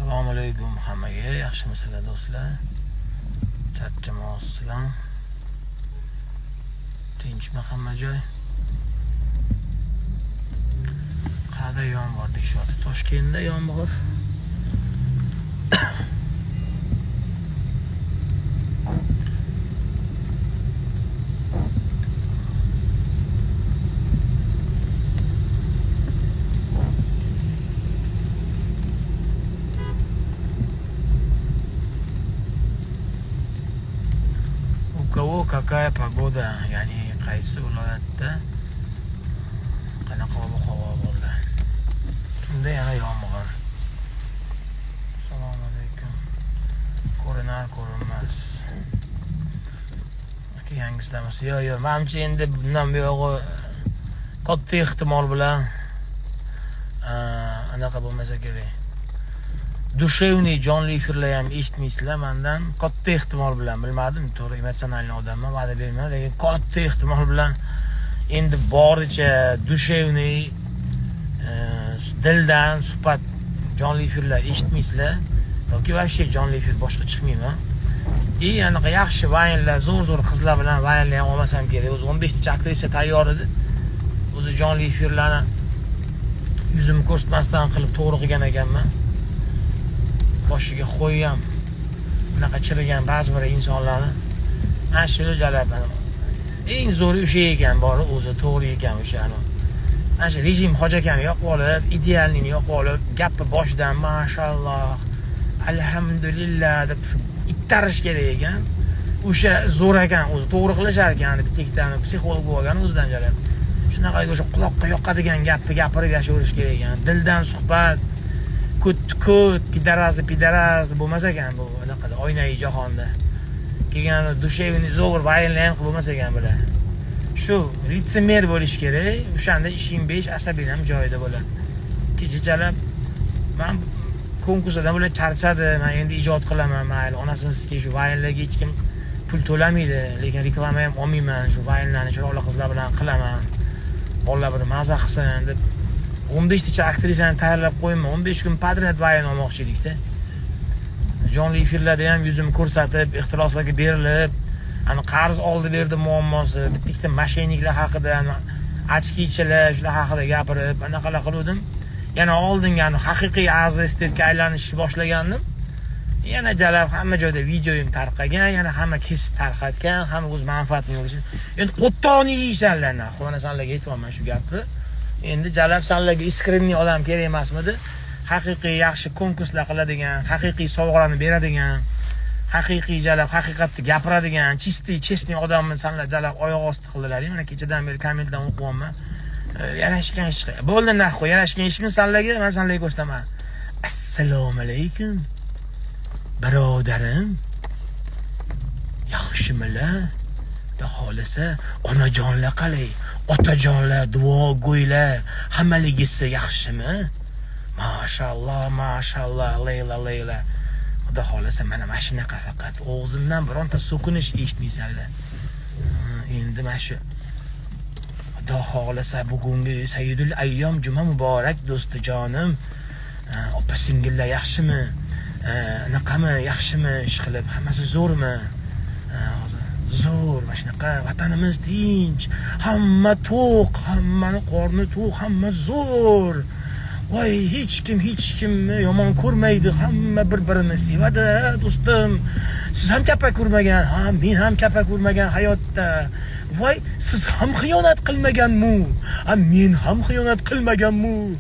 Assalomu alaykum hammaga. Yaxshimisizlar, do'stlar? Charchamayapsizlarmi? Tinchmi hamma joy? Qayerda yomg'ir deyishyapti? Toshkentda yomg'ir. У кого какая погода? Ya'ni qaysi viloyatda qanaqa ob-havo bo'ldi? Tunda yana yomg'ir. Assalomu alaykum. Ko'rinar ko'rinmas. Aka, yangisizlarmi? Yo'q, yo'q, manimcha endi bundan buyog'i katta ehtimol bilan anaqa bo'lmasa kerak. Душевный jonli efirlar ham eshitmaysizlar mandan. Katta ehtimol bilan, bilmadim, to'g'ri, эмоциональный odamman, va'da bermayman, lekin katta ehtimol bilan endi boricha душевный dildan suhbat, jonli efirlar eshitmaysizlar yoki вообще jonli efir boshqa chiqmayman. И anaqa yaxshi vaynlar, zo'r zo'r qizlar bilan vaynlar ham olmasam kerak. O'zi 15 tacha aktrisa tayyor edi. O'zi jonli efirlarni yuzimni ko'rsatmasdan qilib to'g'ri qilgan ekanman. Boshiga qo'yyam bunaqa chirigan ba'zi bir insonlarni mana shu jalab eng zo'ri o'sha ekan, bori o'zi to'g'ri ekan o'sha mana shu rejim hoji akani yoqib olib, идеальный ni yoqib olib, gapni boshidan mashalloh, alhamdulillah deb shu ittarish kerak ekan. O'sha zo'r ekan, o'zi to'g'ri qilishar ekan. Bitta ikkitani psixolog bo'lgan o'zidan jalab shunaqa o'sha quloqqa yoqadigan gapni gapirib yashayverish kerak ekan. Dildan suhbat, ko't ko't, пидарасы, пидарас bo'lmas ekan bu anaqada, oynai jahonda kelgan душевный zo'r vaynlar ham qilib bo'lmas ekan bular. Shu лицемер bo'lish kerak, o'shanda ishing besh, asabing ham joyida bo'ladi. Kecha jalab man konkurslardan bular charchadi, man endi ijod qilaman, mayli, onasini sizga, shu vaynlarga hech kim pul to'lamaydi, lekin reklama ham olmayman, shu vaynlarni chiroyli qizlar bilan qilaman, bolalar bir maza qilsin deb 15 tacha aktrisani tayyorlab qo'yman. 15 kun подряд vayn olmoqchi edikda. Jonli efirlarda ham yuzimni ko'rsatib, ehtiroslarga berilib, ani qarz oldi berdi muammosi, bitta ikkita мошенник lar haqida, ani ochkichilar, shular haqida gapirib, anaqalar qiluvdim. Yana oldingi ani haqiqiy Aziz estetga aylanishni boshlagandim. Yana jalab hamma joyda videoyim tarqagan, yana hamma kesib tarqatgan, hamma o'z manfaatini yo'lishi. Endi qo'ttoni yeysanlar, нахуй, mana sanlarga aytyapman shu gapni. Endi jalab sanlarga искренний odam kerak emasmidi? Haqiqiy yaxshi konkurslar qiladigan, haqiqiy sovg'alarni beradigan, haqiqiy jalab haqiqatni gapiradigan, чистый, честный odamni sanlar jalab oyoq osti qildilar. Mana kechadan beri kommentlarni o'qiyapman. Yarashgan ish bo'ldi, нахуй, yarashgan ishmi sanlarga? Men sanlarga ko'rsataman. Assalomu alaykum. Birodarim. Yaxshimilar? Xudo xohlasa, onajonlar qalay, otajonlar, duogo'ylar, hammaligisi yaxshimi? Mashalloh, mashalloh, Leyla, Leyla. Xudo xohlasa, mana shunaqa faqat og'zimdan bironta so'kinish eshitmaysanlar. Endi mana shu Xudo xohlasa bugungi Sayyidul ayyom juma muborak, do'stijonim. Opa singillar yaxshimi? Anaqami, yaxshimi ish qilib, hammasi zo'rmi? Hozir zo'r, mana shunaqa vatanimiz tinch, hamma to'q, hammani qorni to'q, hamma zo'r. Voy, hech kim hech kimni yomon ko'rmaydi, hamma bir-birini sevadi, do'stim. Siz ham kapak ko'rmagan, ha, men ham kapak ko'rmagan hayotda. Voy, siz ham xiyonat qilmaganmi? Ha, men ham xiyonat qilmaganmi?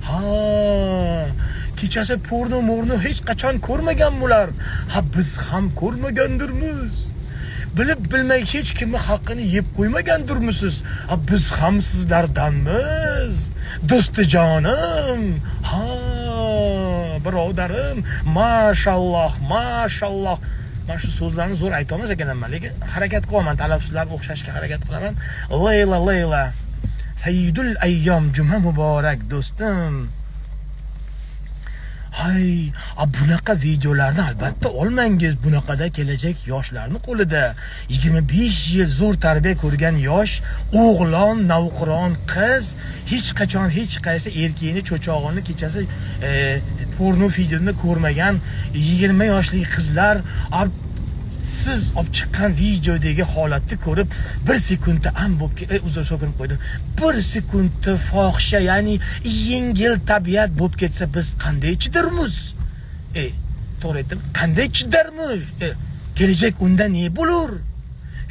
Ha, kechasi porno morno hech qachon ko'rmaganmilar? Ha, biz ham ko'rmagandirmiz. Bilib bilmay hech kimni haqqini yeb qo'ymagandirmisiz? Ha, biz ham sizlardanmiz. Do'stijonim. Ha, birodarim, mashalloh, mashalloh. Men shu so'zlarni zo'r ayta olmas ekanman, lekin harakat qilaman, talaffuzlar o'xshashga harakat qilaman. Leyla, Leyla. Sayyidul ayyom juma muborak, do'stim. Hay, a bunaqa videolarni albatta olmangiz. Bunaqada kelajak yoshlarni qo'lida. 25 yil zo'r tarbiya ko'rgan yosh o'g'lon, navqiron qiz hech qachon hech qaysi erkakni cho'chog'ini kechasi porno filmni ko'rmagan 20 yoshli qizlar siz olib chiqqan videodagi holatni ko'rib bir sekundda am bo'lib, uzr so'kinib qo'ydim. Bir sekundda fohisha, ya'ni yengil tabiat bo'lib ketsa biz qanday chidarmiz? To'g'ri aytdim. Qanday chidarmiz? Kelajak unda ne bo'lur?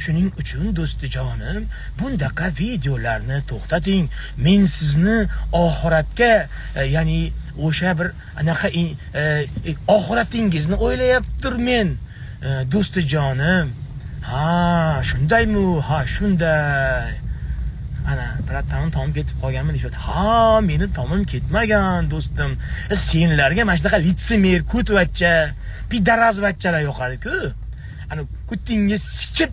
Shuning uchun do'stijonim, bundaqa videolarni to'xtating. Men sizni oxiratga, ya'ni o'sha bir anaqa oxiratingizni o'ylayapturmen. Do'stijonim. Ha, shundaymi? Ha, shunday. Ana, bratdan tom ketib qolganmi deyishadi. Ha, meni tomim ketmagan do'stim. Senlarga mana shunaqa litsemer, ko'tvachcha, pidarazvachchalar yoqadi-ku. Ana ko'tingga sikib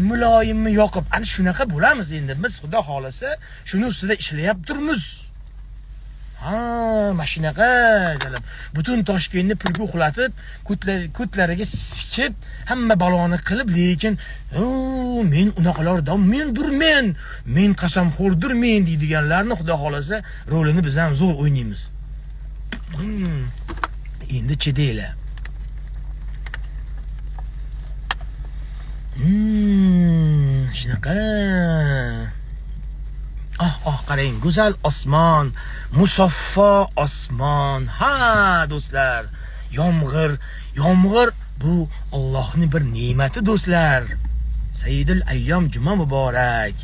muloyimni yoqib, ana shunaqa bo'lamiz endi. Biz xudo xolasa shuni ustida ishlayapturmiz. Ha, mana shunaqa jalab. Butun Toshkentni pulga uxlatib, ko'tlariga sikib, hamma baloni qilib, lekin men unaqalardan mendirmen, men qasamxo'rdirmen deydiganlarni xudo xolasa rolini biz ham zo'r o'ynaymiz. Endi chidaylar. Shunaqa. Ah, ah, qarang, go'zal osmon, musaffo osmon. Ha, do'stlar, yomg'ir, yomg'ir bu Allohning bir ne'mati do'stlar. Sayyidul ayyom juma muborak.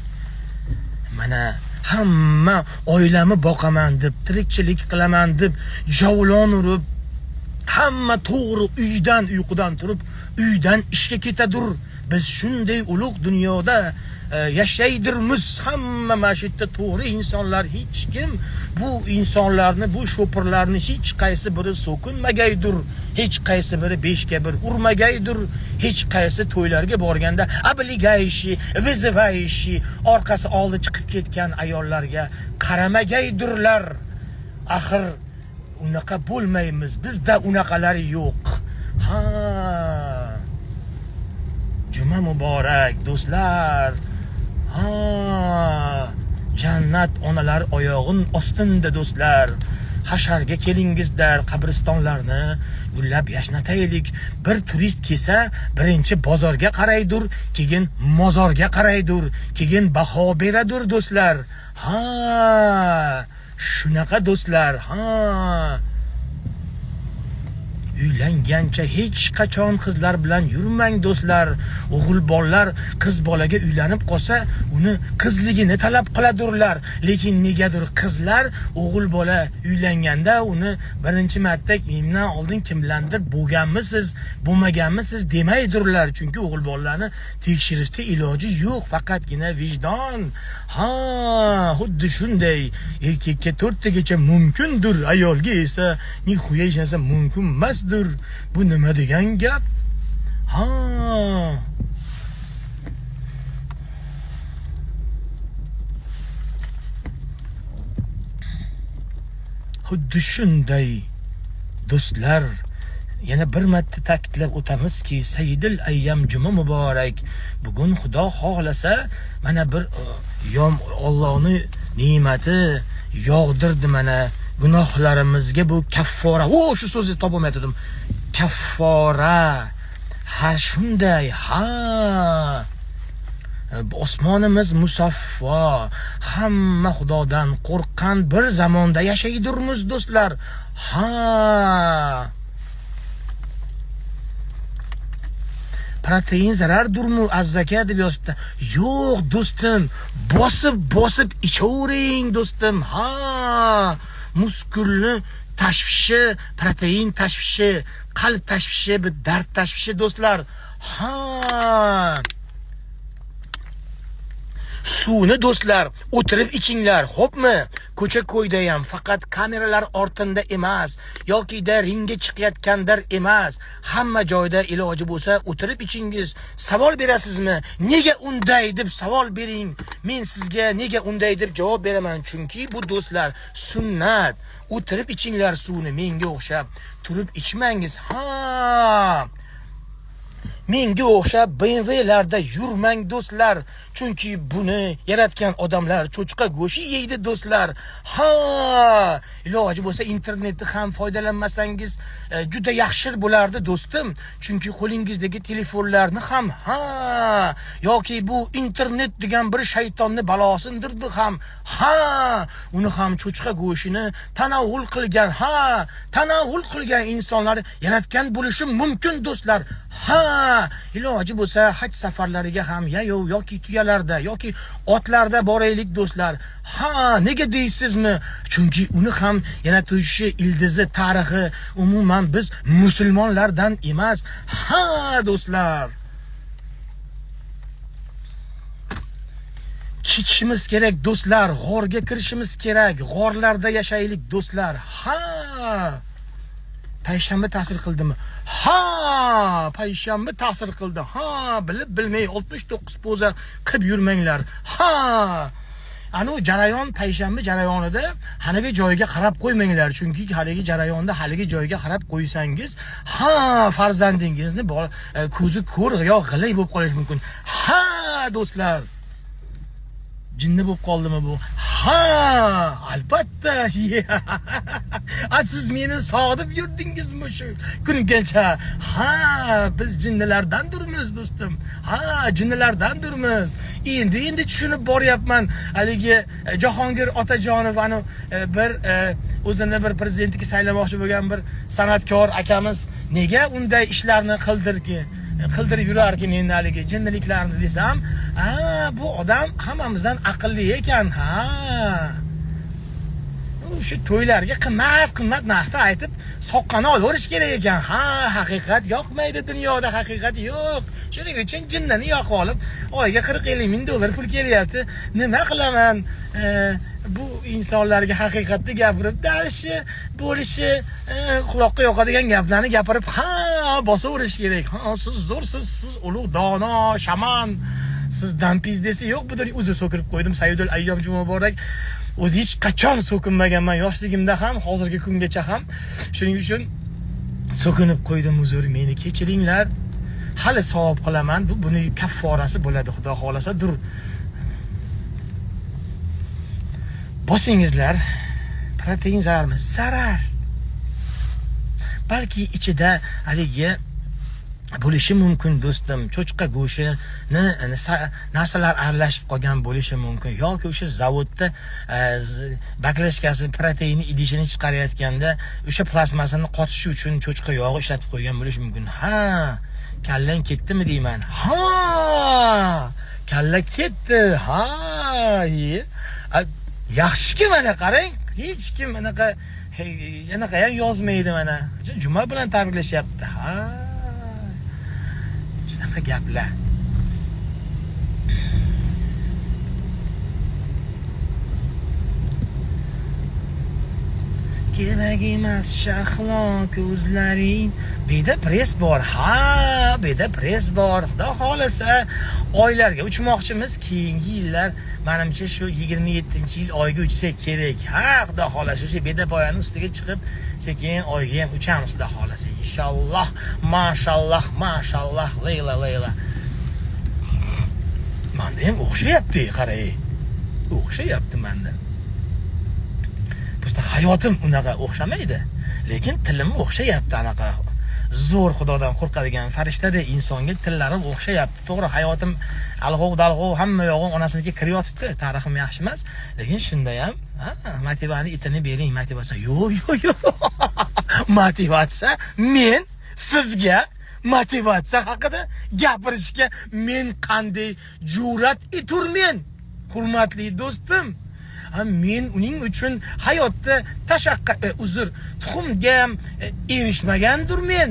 Mana hamma oilami boqaman deb, tirikchilik qilaman deb javlon urib, hamma to'g'ri uydan, uyqudan turib, uydan ishga ketadur. Biz shunday ulug' dunyoda yashaydirmiz. Hamma mana shu yerda to'g'ri insonlar, hech kim bu insonlarni, bu shopirlarni hech qaysi biri so'kinmagaydir, hech qaysi biri 5 ga 1 urmagaydir, hech qaysi to'ylarga borganda obligayshi, vizivayshi, orqasi oldi chiqib ketgan ayollarga qaramagaydirlar. Axir unaqa bo'lmaymiz, bizda unaqalar yo'q. Ha, juma muborak do'stlar. Ha, jannat onalar oyog'in ostinda do'stlar. Hasharga kelingizlar, qabristonlarni gullab yashnataylik. Bir turist kelsa, birinchi bozorga qaraydur, keyin mozorga qaraydur, keyin baho beradur do'stlar. Ha, shunaqa do'stlar. Ha, uylangancha hech qachon qizlar bilan yurmang do'stlar. O'g'il bolalar qiz bolaga uylanib qolsa, uni qizligini talab qiladurlar. Lekin negadir qizlar o'g'il bola uylanganda uni birinchi marta mendan oldin kimlardir bo'lganmisiz, bo'lmaganmisiz demaydurlar. Chunki o'g'il bolalarni tekshirishda iloji yo'q, faqatgina vijdon. Ha, xuddi shunday erkakka 4 tagacha mumkindir, ayolga esa nihoya hech narsa mumkin emasdir. Bu nima degan gap? Ha, xuddi shunday do'stlar. Yana bir marta ta'kidlab o'tamizki, Sayyidul ayyam juma muborak. Bugun Xudo xohlasa mana bir yom Allohning ne'mati yog'dirdi mana gunohlarimizga bu kaffora. O, shu so'zni topolmayotgandim. Kaffora. Ha, shunday. Ha, osmonimiz musaffo, hamma Xudodan qo'rqqan bir zamonda yashaydurmiz do'stlar. Ha, protein zarardurmi azzaka deb yozibdi. Yo'q do'stim, bosib bosib ichavering do'stim. Ha, muskulni tashvishi, protein tashvishi, qalb tashvishi, bir dard tashvishi do'stlar. Ha, Suvni do'stlar o'tirib ichinglar, xo'pmi? Ko'cha ko'yda ham faqat kameralar ortida emas, yokida ringga chiqayotganlar emas, hamma joyda iloji bo'lsa o'tirib ichingiz. Savol berasizmi? Nega unday deb savol bering. Men sizga nega unday deb javob beraman, chunki bu do'stlar sunnat. O'tirib ichinglar suvni, menga o'xshab turib ichmangiz. Ha! Menga o'xshab BMWlarda yurmang do'stlar, chunki buni yaratgan odamlar cho'chqa go'shti yeydi do'stlar. Ha, iloji bo'lsa internetni ham foydalanmasangiz juda yaxshi bo'lardi do'stim, chunki qo'lingizdagi telefonlarni ham, ha, yoki bu internet degan bir shaytonni balosindirdi ham, ha, uni ham cho'chqa go'shtini tanovul qilgan, ha, tanovul qilgan insonlar yaratgan bo'lishi mumkin do'stlar. Ha, iloji bo'lsa haj safarlariga ham yayov yoki tuyalarda yoki otlarda boraylik do'stlar. Ha, nega deysizmi? Chunki uni ham yaratuvchi ildizi, tarixi umuman biz musulmonlardan emas. Ha, do'stlar. Ketishimiz kerak do'stlar, g'orga kirishimiz kerak, g'orlarda yashaylik do'stlar. Ha! Payshanba ta'sir qildimi? Ha, payshanba ta'sir qildi. Ha, bilib bilmay 69 poza qilib yurmanglar. Ha! Anu jarayon payshanba jarayonida haligi joyga qarab qo'ymanglar, chunki haligi jarayonda haligi joyga qarab qo'ysangiz, ha, farzandingizni ko'zi ko'r yo g'ilay bo'lib qolishi mumkin. Ha, do'stlar. Jinni bo'lib qoldimi bu? Ha, albatta. A siz meni sog'dib yurdingizmi shu kungacha? Ha, biz jinnilardandurmiz do'stim. Ha, jinnilardandurmiz. Endi tushunib boryapman. Haligi Jahongir Otajonov anu bir o'zini bir prezidentlikka saylamoqchi bo'lgan bir san'atkor akamiz nega unday ishlarni qildirib yurarkin endi haligi jinniliklarni desam, ha, bu odam hammamizdan aqlli ekan, ha. Shu to'ylarga qimmat narxda aytib soqqani olaverish kerak ekan. Ha, haqiqat yoqmaydi, dunyoda haqiqat yo'q. Shuning uchun jinnini yoqib olib, oyiga 40-50 ming dollar pul kelyapti. Nima qilaman? Bu insonlarga haqiqatni gapirib, dalishi bo'lishi, quloqqa yoqadigan gaplarni gapirib, ha, bosaverish kerak. Ha, siz zo'rsiz, siz ulug' dono, shaman. Sizdan pizdesi yo'q bu dunyo. Uzr, so'kirib qo'ydim. Sayyidul ayyom juma muborak. O'zi hech qachon so'kinmaganman, yoshligimda ham, hozirgi kungacha ham. Shuning uchun so'kinib qo'ydim, uzr, meni kechiringlar. Hali savob qilaman. Bu buni kafforasi bo'ladi, Xudo xolasa. Dur. Bosingizlar. Protein zararmi? Zarar. Balki ichida haligi bo'lishi mumkin do'stim, cho'chqa go'shtini narsalar aralashib qolgan bo'lishi mumkin, yoki o'sha zavodda baklashkasi protein idishini chiqarayotganda o'sha plastmasini qotishi uchun cho'chqa yog'i ishlatib qo'ygan bo'lishi mumkin. Ha, kallang ketdimi deyman. Ha, kalla ketdi. Ha, yaxshiki mana qarang, hech kim anaqa ham yozmaydi mana. Juma bilan tabriklashyapti. Ha. Shunaqa gaplar. Kerak emas shahlo ko'zlaring. Beda press bor. Ha, beda press bor. Xudo xolasa oylarga uchmoqchimiz. Keyingi yillar menimcha shu 27-yil oyga uchsak kerak. Ha, Xudo xolasa o'sha beda poyani ustiga chiqib sekin oyga ham uchamiz, Xudo xolasa. Inshaalloh, mashalloh, mashalloh, Leyla, Leyla. Menda ham o'xshayapti, qarang. O'xshayapti menda. Просто hayotim unaqa o'xshamaydi, lekin tilim o'xshayapti anaqa. Zo'r Xudodan qo'rqadigan farishtadek insonga tillarim o'xshayapti. To'g'ri, hayotim alg'ov-dalg'ov, hamma yog'im onasinikiga kiryotibdi. Tarixim yaxshi emas, lekin shunda ham, ha, motivani itini bering, motivatsiya. Yo'q, yo'q, yo'q. Motivatsiya, men sizga motivatsiya haqida gapirishga men qanday jur'at eturmen, hurmatli do'stim. Ha, men uning uchun hayotda tashaqqa, uzr, tuxumga ham erishmagandir men.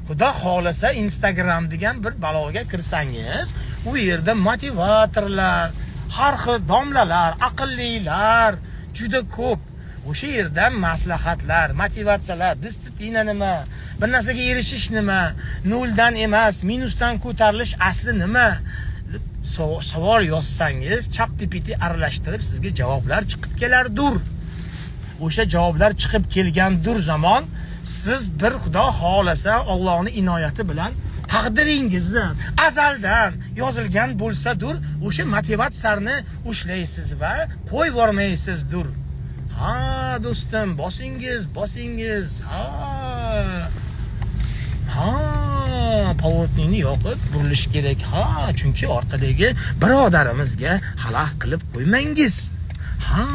Xudo xolasa Instagram degan bir baloga kirsangiz, u yerda motivatorlar, Har xil domlalar, aqllilar juda ko'p. O'sha yerdan maslahatlar, motivatsiyalar, дисциплина nima, bir narsaga erishish nima, noldan emas, minusdan ko'tarilish asli nima deb savol yozsangiz, ChatGPT aralashtirib sizga javoblar chiqib kelardur. O'sha javoblar chiqib kelgandur zamon siz bir Xudo xohlasa Allohning inoyati bilan taqdiringizdan azaldan yozilgan bo'lsa-dur, o'sha motivatsiyani ushlaysiz va qo'yib yubormaysizdur. Ha, do'stim, bosingiz, bosingiz. Ha. Ha, поворотник ni yoqib burilish kerak. Ha, chunki orqadagi birodarimizga xalaqit qilib qo'ymangiz. Ha.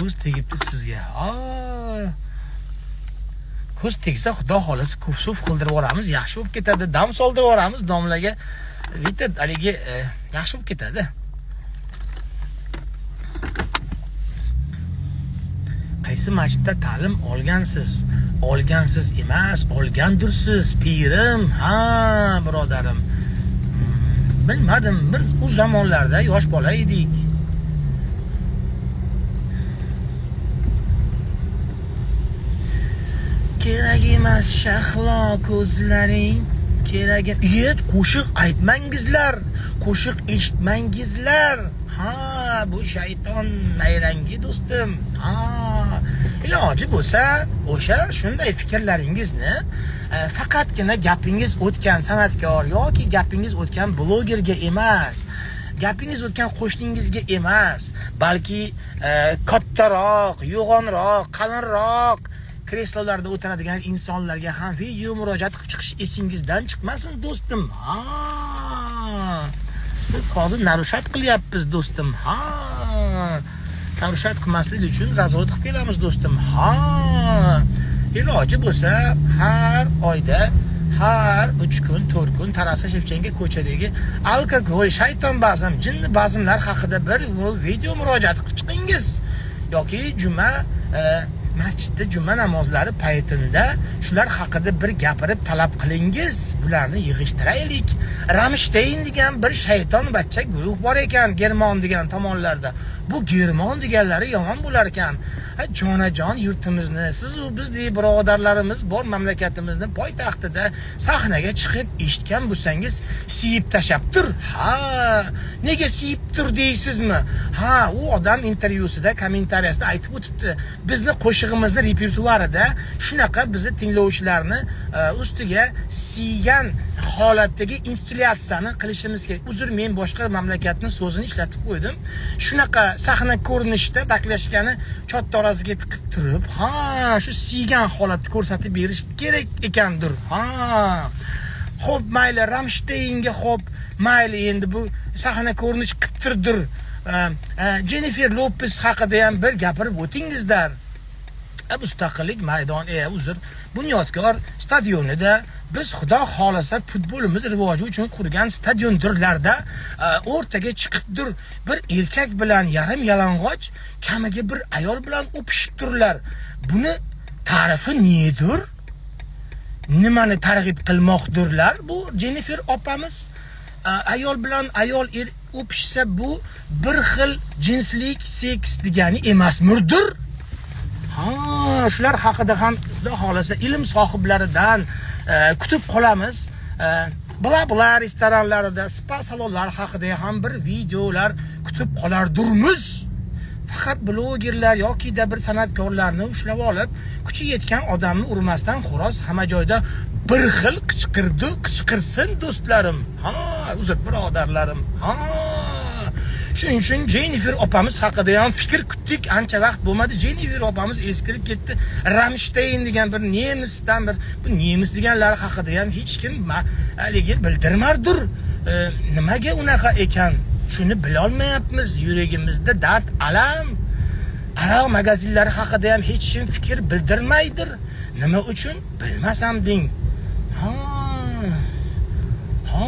Ko'z tegibdi sizga. Ha. Ko'z tegsa Xudo xolasa kuf-suf qildirib yuboramiz, yaxshi bo'lib ketadi. Dam soldirib yuboramiz domlaga. Bitta haligi yaxshi bo'lib ketadi. Qaysi masjidda ta'lim olgansiz? Olgansiz emas, olgandirsiz, pirim. Ha, birodarim. Bilmadim, biz u zamonlarda yosh bola edik. Kerak emas shahlo ko'zlaring, kerak yet qo'shiq aytmangizlar, qo'shiq eshitmangizlar. Ha, bu shayton nayrangi do'stim. Ha, iloji bo'lsa o'sha shunday fikrlaringizni faqatgina gapingiz o'tgan san'atkor yoki gapingiz o'tgan blogerga emas, gapingiz o'tgan qo'shningizga emas, balki kattaroq, yo'g'onroq, qalinroq kreslolarda o'tiradigan insonlarga ham video murojaat qilib chiqish esingizdan chiqmasin do'stim. Ha. Biz hozir нарушать qilyapmiz do'stim. Ha. Нарушать qilmaslik uchun razворот qilib kelamiz do'stim. Ha. Iloji bo'lsa har oyda har 3 kun, 4 kun Tarasa Shevchenko ko'chadagi alkogol, shayton bazm, jinni bazmlar haqida bir video murojaat qilib chiqingiz yoki juma masjidda juma namozlari paytida shular haqida bir gapirib talab qilingiz. Bularni yig'ishtiraylik. Ramshteyn degan bir shayton bachcha guruh bor ekan Germon degan tomonlarda. Bu Germon deganlari yomon bo'lar ekan. Ha, jonajon yurtimizni, siz u bizdek birodarlarimiz bor mamlakatimizni poytaxtida sahnaga chiqib eshitgan bo'lsangiz siyib tashabdir. Ha, nega siyib tur deysizmi? Ha, u odam intervyusida, kommentariyasida aytib o'tibdi. Bizni qo'shig'imizni repertuarida shunaqa bizni tinglovchilarni ustiga siygan holatdagi installyatsiyani qilishimiz kerak. Uzr, men boshqa mamlakatning so'zini ishlatib qo'ydim. Shunaqa sahna ko'rinishida baklashgani chot orasiga tiqib turib, ha, shu siygan holatni ko'rsatib berish kerak ekandir. Ha. Xo'p, mayli, Ramshteynga xo'p, mayli, endi bu sahna ko'rinish qilib. Jennifer Lopez haqida ham bir gapirib o'tingizlar. Mustaqillik maydon, uzr, Bunyodkor stadionida biz Xudo xolasa futbolimiz rivoji uchun qurgan stadiondirlarda o'rtaga chiqibdir bir erkak bilan yarim yalang'och kamiga bir ayol bilan o'pishib turlar. Buni ta'rifi nedir? Nimani targ'ib qilmoqdirlar bu Jennifer opamiz? Ayol bilan ayol o'pishsa bu bir xil jinslik seks degani emasmirdir? Ha, shular haqida ham Xudo xolasa ilm sohiblaridan kutib qolamiz. Bla-bla restoranlarida, spa salonlar haqida ham bir videolar kutib qolardurmiz. Faqat blogerlar yoki da bir san'atkorlarni ushlab olib, kuchi yetgan odamni urmasdan xo'roz hamma joyda bir xil qichqirdi, qichqirsin do'stlarim. Ha, uzr birodarlarim. Ha. Shuning uchun Jennifer opamiz haqida ham fikr kutdik. Ancha vaqt bo'lmadi. Jennifer opamiz eskirib ketdi. Ramshteyn degan bir nemisdan bir bu nemis deganlar haqida ham hech kim haligi bildirmardir. Nimaga unaqa ekan? Shuni bilolmayapmiz, yuragimizda dard alam. Aroq magazinlari haqida ham hech kim fikr bildirmaydir. Nima uchun? Bilmasam deng. Ha. Ha.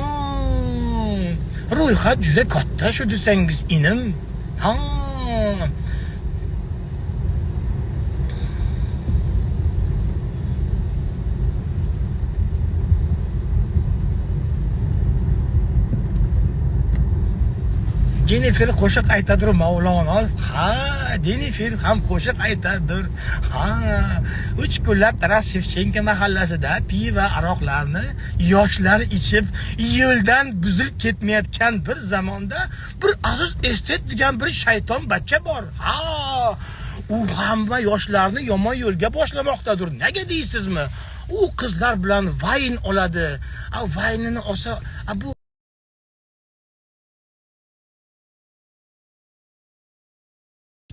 Ro'yxat juda katta shu desangiz inim. Ha. Jennifer qo'shiq aytadir Mavlono. Ha, Jennifer ham qo'shiq aytadir. Ha, 3 kunlab Taras Shevchenko mahallasida pivo aroqlarni yoshlar ichib yo'ldan buzilib ketmayotgan bir zamonda bir Aziz Estet degan bir shayton bachcha bor. Ha, u hamma yoshlarni yomon yo'lga boshlamoqdadir. Nega deysizmi? U qizlar bilan vayn oladi. A vaynini olsa, a bu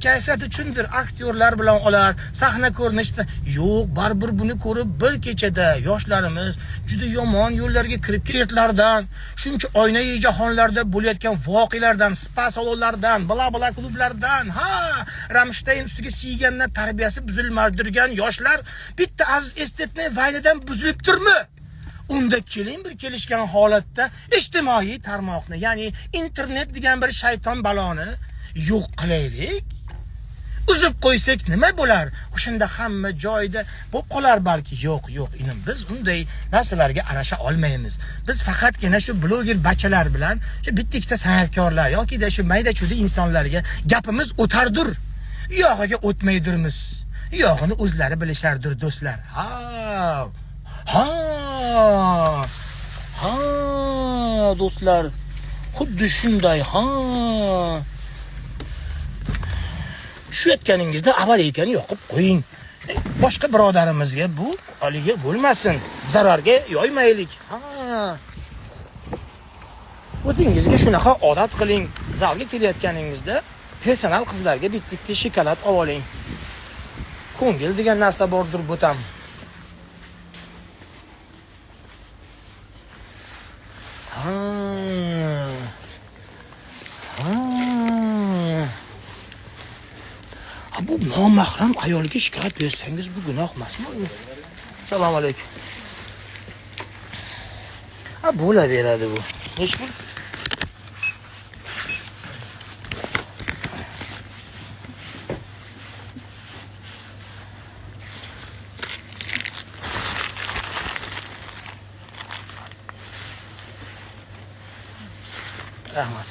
kayfiyat uchundir, aktyorlar bilan olar, sahna ko'rinishda. Yo'q, baribir buni ko'rib bir kechada yoshlarimiz juda yomon yo'llarga kirib ketlardan, shuncha oynayi jahonlarda bo'layotgan voqealardan, spa salonlardan, bla bla klublardan, ha, Ramshteyn ustiga siygandan tarbiyasi buzilmadirgan yoshlar bitta Aziz Estetni vaynidan buzilibdirmi? Unda keling bir kelishgan holatda ijtimoiy tarmoqni, ya'ni internet degan bir shayton baloni yo'q qilaylik. Uzib qo'ysak nima bo'lar? O'shanda hamma joyda bo'lib qolar balki. Yo'q, yo'q, inim, biz unday narsalarga aralasha olmaymiz. Biz faqatgina shu bloger bachalar bilan shu bitta ikkita san'atkorlar yoki da shu mayda-chuyda insonlarga gapimiz o'tardir. Yo'g'iga o'tmaydirmiz. Yo'g'ini o'zlari bilishardir do'stlar. Ha. Ha. Ha, do'stlar. Xuddi shunday, ha. Tushayotganingizda avariykani yoqib qo'ying. Boshqa birodarimizga bu haligi bo'lmasin, zararga yoymaylik. Ha. O'zingizga shunaqa odat qiling. Zalga kelayotganingizda personal qizlarga bitta-ikkita shokolad olib oling. Ko'ngil degan narsa bordir bu tam. Ha. Ha. Ha, bu nomahram ayolga shikoyat bersangiz bu gunoh emasmi? Assalomu alaykum. Ha, bo'laveradi bu. Nechi pul? Rahmat.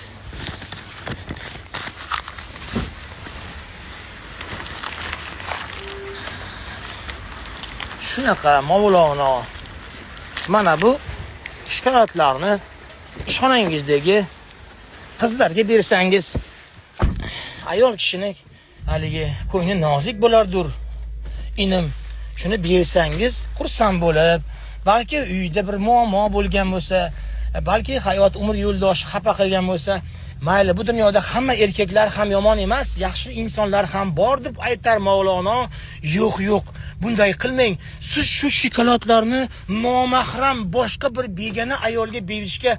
Shunaqa Mavlono mana bu shokoladlarni ishxonangizdagi qizlarga bersangiz ayol kishini haligi ko'ngli nozik bo'lardir. Inim, shuni bersangiz xursand bo'lib, balki uyda bir muammo bo'lgan bo'lsa, balki hayot umr yo'ldoshi xafa qilgan bo'lsa, mayli bu dunyoda hamma erkaklar ham yomon emas, yaxshi insonlar ham bor deb aytar Mavlono. Yo'q, yo'q, bunday qilmang. Siz shu shokoladlarni nomahram boshqa bir begona ayolga berishga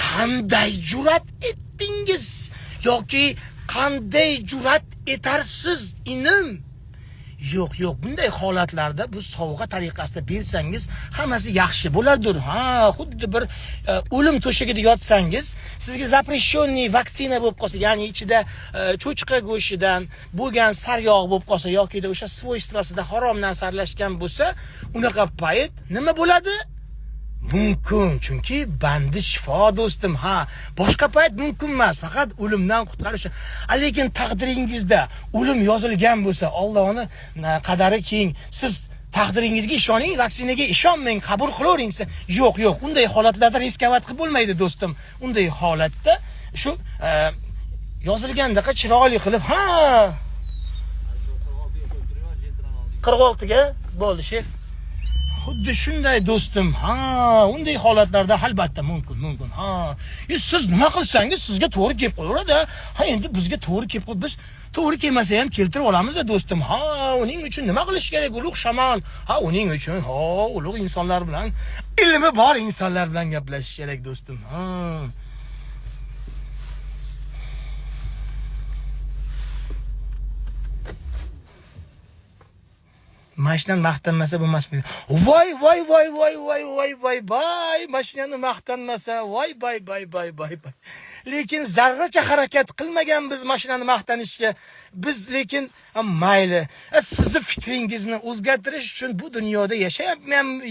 qanday jur'at etdingiz yoki qanday jur'at etarsiz inim? Yo'q, yo'q, bunday holatlarda bu sovg'a tariqasida bersangiz hammasi yaxshi bo'lardir. Ha, xuddi bir o'lim to'shagida yotsangiz, sizga запрещенный vaksina bo'lib qolsa, ya'ni ichida cho'chqa go'shtidan bo'lgan sariyog' bo'lib qolsa yoki o'sha свойство sida harom narsa aralashgan bo'lsa, unaqa payt nima bo'ladi? Mumkin, chunki bandi shifo do'stim. Ha, boshqa payt mumkin emas, faqat o'limdan qutqarish. Lekin taqdiringizda o'lim yozilgan bo'lsa, Allohning qadari keng. Siz taqdiringizga ishoning, vaksinaga ishonmang, qabul qilavering. Yo'q, yo'q, unday holatlarda riskovat qilib bo'lmaydi do'stim. Unday holatda shu yozilgandaqa chiroyli qilib, ha, 46 ga bo'ldi, shef. Xuddi shunday do'stim. Ha, unday holatlarda albatta mumkin, mumkin. Ha, siz nima qilsangiz sizga to'g'ri kelib qo'yaveradi. Ha, endi bizga to'g'ri kelib qo'y, biz to'g'ri kelmasa ham keltirib olamiz do'stim. Ha, uning uchun nima qilish kerak ulug' shamol? Ha, uning uchun ha, ulug' insonlar bilan, ilmi bor insonlar bilan gaplashish kerak do'stim. Ha. Mashinani maqtanmasa bo'lmasmi? Voy voy voy voy voy voy voy voy, mashinani maqtanmasa, voy voy voy voy voy voy. Lekin zarracha harakat qilmagan biz mashinani maqtanishga. Biz lekin mayli, sizni fikringizni o'zgartirish uchun bu dunyoda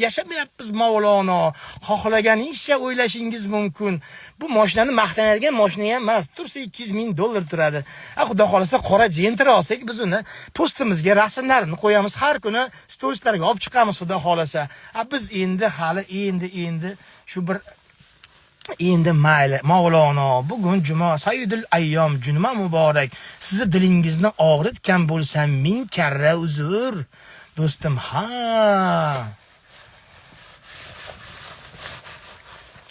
yashamayapmiz Mavlono. Xohlaganingizcha o'ylashingiz mumkin. Bu mashinani maqtanadigan mashina ham emas. Tursa $200 000 turadi. Xudo xolasa qora Gentra olsak, biz uni postimizga rasmlarini qo'yamiz. Har kuni storieslarga olib chiqamiz, xudo xolasa. Biz endi hali endi shu bir endi mayli Mavlono, bugun juma, sayyidul ayyom, juma muborak. Sizni dilingizni og'ritgan bo'lsam ming karra uzr do'stim. Ha,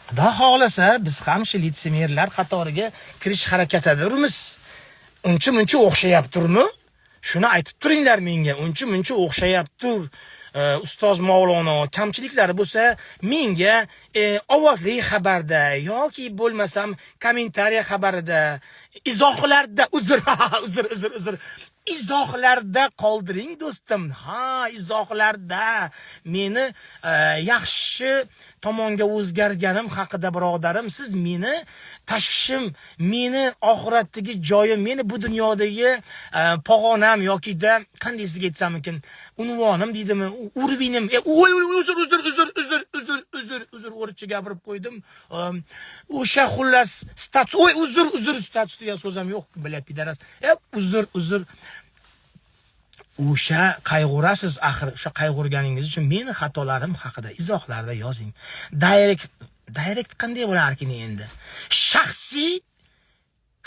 Xudo xohlasa biz ham shu litsemerlar qatoriga kirish harakatidirmiz. Uncha muncha o'xshayapturmi? Shuni aytib turinglar menga. Uncha muncha o'xshayaptur. Ustoz Mavlono kamchiliklari bo'lsa menga ovozli xabarda yoki bo'lmasam kommentariya xabarida, izohlarda, uzr uzr uzr uzr, izohlarda qoldiring do'stim. Ha, izohlarda meni yaxshi tomonga o'zgarganim haqida birodarim, siz meni tashvishim, meni oxiratdagi joyim, meni bu dunyodagi pog'onam yokida qanday sizga aytsam ekan, unvonim deydimi, urvinim, uzr uzr uzr uzr uzr uzr uzr, o'rischa gapirib qo'ydim. O'sha xullas status, oy uzr uzr, status degan so'z ham yo'q, блядь, пидарас. Uzr uzr. O'sha qayg'urasiz axir, o'sha qayg'urganingiz uchun meni xatolarim haqida izohlarda yozing. Direct qanday bo'larkin endi? Shaxsiy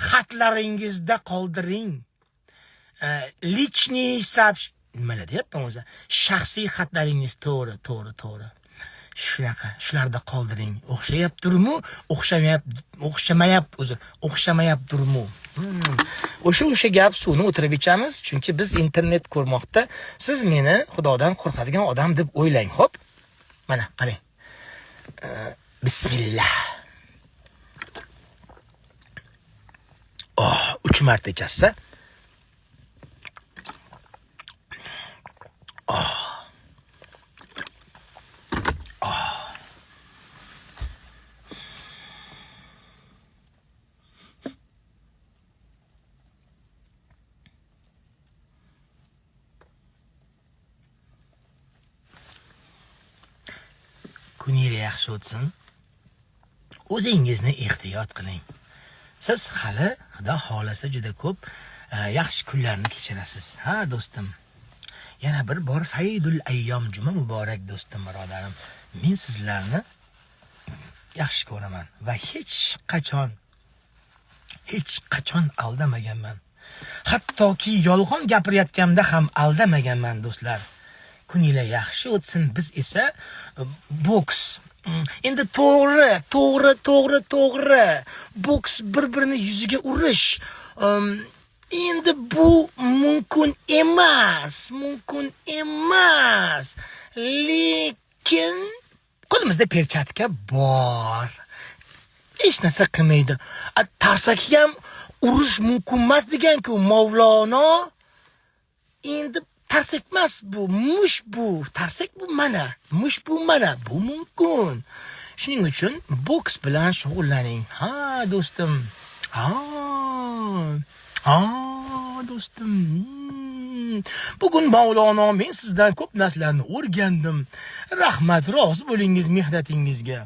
xatlaringizda qoldiring. Личный nimalar deyapman o'zi? Shaxsiy xatlaringiz, to'g'ri, to'g'ri, to'g'ri. Shunaqa, shularda qoldiring. O'xshayapturmi? O'xshamayapti, uzr. O'xshamayapturmi? O'sha gap, suvni o'tirib ichamiz, chunki biz internet ko'rmoqda. Siz meni Xudodan qo'rqadigan odam deb o'ylang, xo'p? Mana, qarang. Bismillah. Oh, 3 marta ichasiz. Kuningiz yaxshi o'tsin. O'zingizni ehtiyot qiling. Siz hali Xudo xolasa juda ko'p yaxshi kunlarni kechirasiz. Ha do'stim. Yana bir bor sayyidul ayyom juma muborak do'stim, birodarim. Men sizlarni yaxshi ko'raman va hech qachon aldamaganman. Hattoki yolg'on gapirayotganimda ham aldamaganman do'stlar. Kuninglar yaxshi o'tsin. Biz esa boks. Endi to'g'ri, to'g'ri, to'g'ri, to'g'ri. Boks bir-birini yuziga urish. Endi bu mumkin emas, mumkin emas. Lekin qo'limizda perchatka bor. Hech narsa qilmaydi. Tarsaki ham urish mumkin emas degan-ku Mavlono. Endi tarsak emas bu, mush bu, tarsak bu mana, mush bu mana, bu mumkin. Shuning uchun boks bilan shug'ullaning. Ha do'stim. Ha. Ha do'stim. Bugun Mavlono men sizdan ko'p narsalarni o'rgandim. Rahmat, rozi bo'lingiz mehnatingizga.